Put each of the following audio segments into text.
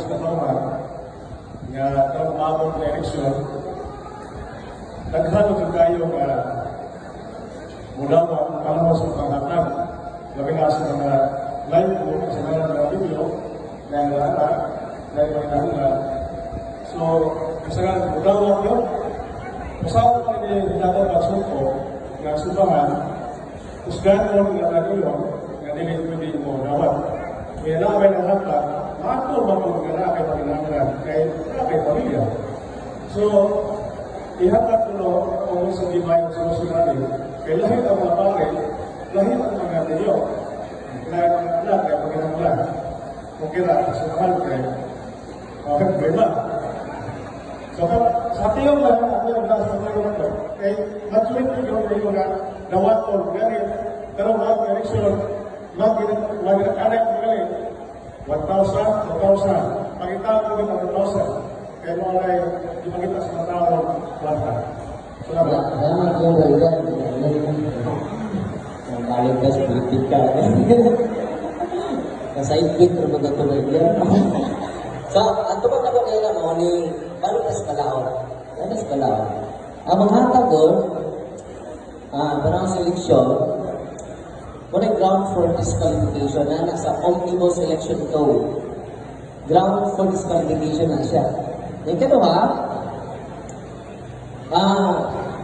sa katawhan nga karong maabot na eleksyon, daghan jud kayo nga mudawat panahon sa panghatag, labi na sa mga live ko sa mga video na mga anak na mga hinahanglan. So, kasagan mudawat yun. Usaha pa ni dapat pagsuko nga subahan, kusganon nga nagulong nga dili pwede mo dawat. Kaya na may nanghatag, maato ba kung nga naa kay panginahanglan kay naa kay pamilya. So, ihatag ko no kung sa divine solution natin, kay lahi ang mga pare, lahi ang mga tiyo, lahi ang mga anak kay panginahanglan. Kung kira, sa mahal kay, okay, problema. So, sa tiyong lang, ako yung nasa mga na to, kay majority yung yung nga dawaton, gani, pero mga eleksyon, mag anak gali, 1,000, 2,000, pagkita ko ng 1,000, kaya mo ay ipakita sa mga tao, kwarta. Salamat. Salamat po, Brother. Ang balik ka sa politika. Nasa ipit pero magkatuloy yan. So, ang tubag na ko kayo na mo ni balik ka sa balaod. Balik sa balaod. Ang mga doon, parang seleksyon, wala ground for disqualification na nasa Omnibus Election Code. Ground for disqualification na siya. Yung kaduha,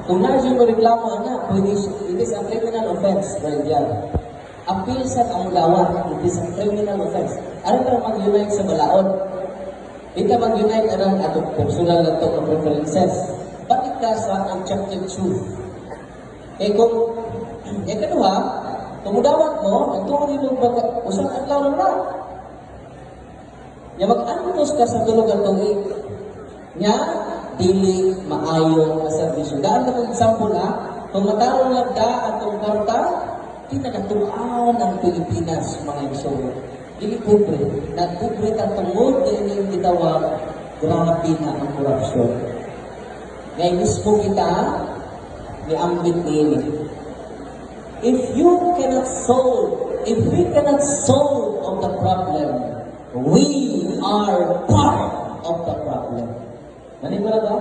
kung naa mo reklamo ana, pwede, it is a criminal offense, Brother. Appeal sa ang dawat, it is a criminal offense. Ano ka mag-unite sa balaod? Di ka mag-unite anang atong personal na to preferences. Bakit ka sa objective truth? Eh kung, eh kaduha, kung mudawat mo, nagtuo mo baga, usang adlaw lang na. Nya mag-antos ka sa tulog ang tuig. Nya, dili maayo nga serbisyo. Daan na kong example ha, kung matarong lang da atong kwarta, di na katuan ang Pilipinas, mga igsoon. Dili pobre. Nagpobre ta tungod niining gitawag grabe na ang korupsyon. Ngayon mismo kita, niambit niini. If you cannot solve, if we cannot solve of the problem, we are part of the problem. Naniniwala ba?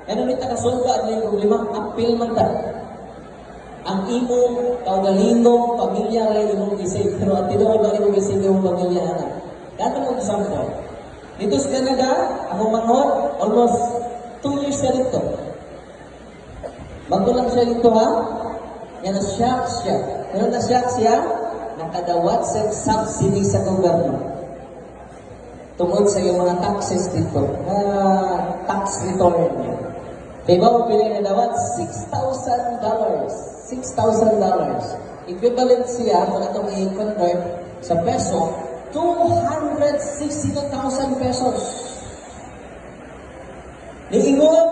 Ano ni ta kasolve ang iyong problema? Apil man ta. Ang imong kaugalingong pamilya ray imong gisig, pero ang tinuod lang imong gisig imong pamilya ana. Dato mo example. Dito sa Canada, ako manghod, almost 2 years na dito. Bago lang siya dito ha. Yan, na-shock siya. Pero na-shock siya, nakadawat sa subsidy sa gobyerno. Tungod sa iyong mga taxes dito, na tax return niya. Diba mo pili na dawat? $6,000. $6,000. Equivalent siya, kung itong i-convert sa peso, 262,000 pesos. Niingon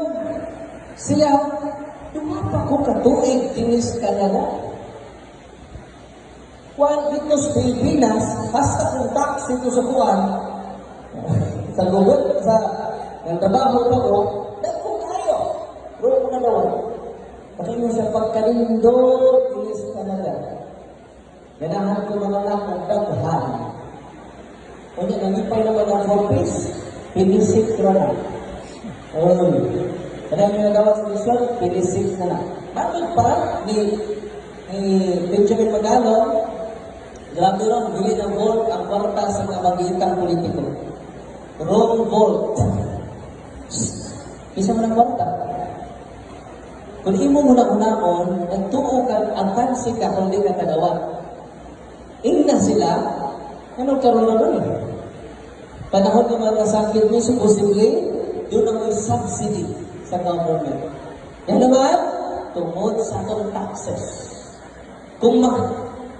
siya, duha pa ko katuig dinis Canada. Kuan dito sa Pilipinas, basta kung tax dito sa kuan, sa gubot, sa ng trabaho pa ko, dagko kayo. Pero mga dawat. Pakingon siya pagkalindot dinis Canada. Ganahan ko mga anak og daghan. Unya nangipay naman ang 4 piece, pinisik ra na. Oy. Kaya yung nagawa sa mission, pinisik na na. Bakit pa ni Benjamin Magalong, grabe ron, dili na vote ang kwarta sa mga magitang politiko. Wrong vote. Isa man ang kwarta. Kung imo mo na unaon, nagtuo ka, ang kansi ka kung di ka kadawat. Ingna sila, ano karon na nun eh. Panahon ng mga sakit ni, supposedly, doon ang may subsidy sa government. Yan naman, tungod sa atong taxes. Kung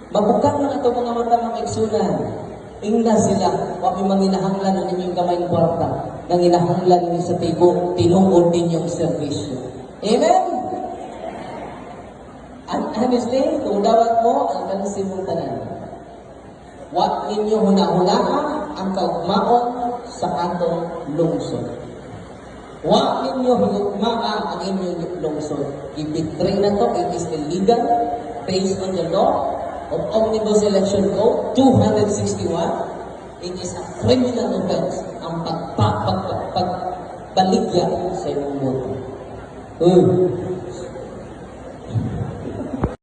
mabukang lang atong mga mata, mga igsunan, ingna sila, wa may manginahanglan ng inyong gamayng kwarta, nanginahanglan ninyo sa tibo, tinuod ninyong serbisyo. Amen? And honestly, kung dawat mo, ang kansi mong tanan. Wa ninyo huna-hunaa ang kaugmaon sa atong lungsod. Wa ninyo higugmaa ang inyong lungsod. I-betray na to, it is illegal based on the law of Omnibus Election Code 261. It is a criminal offense ang ibaligya sa imong buta. Uy.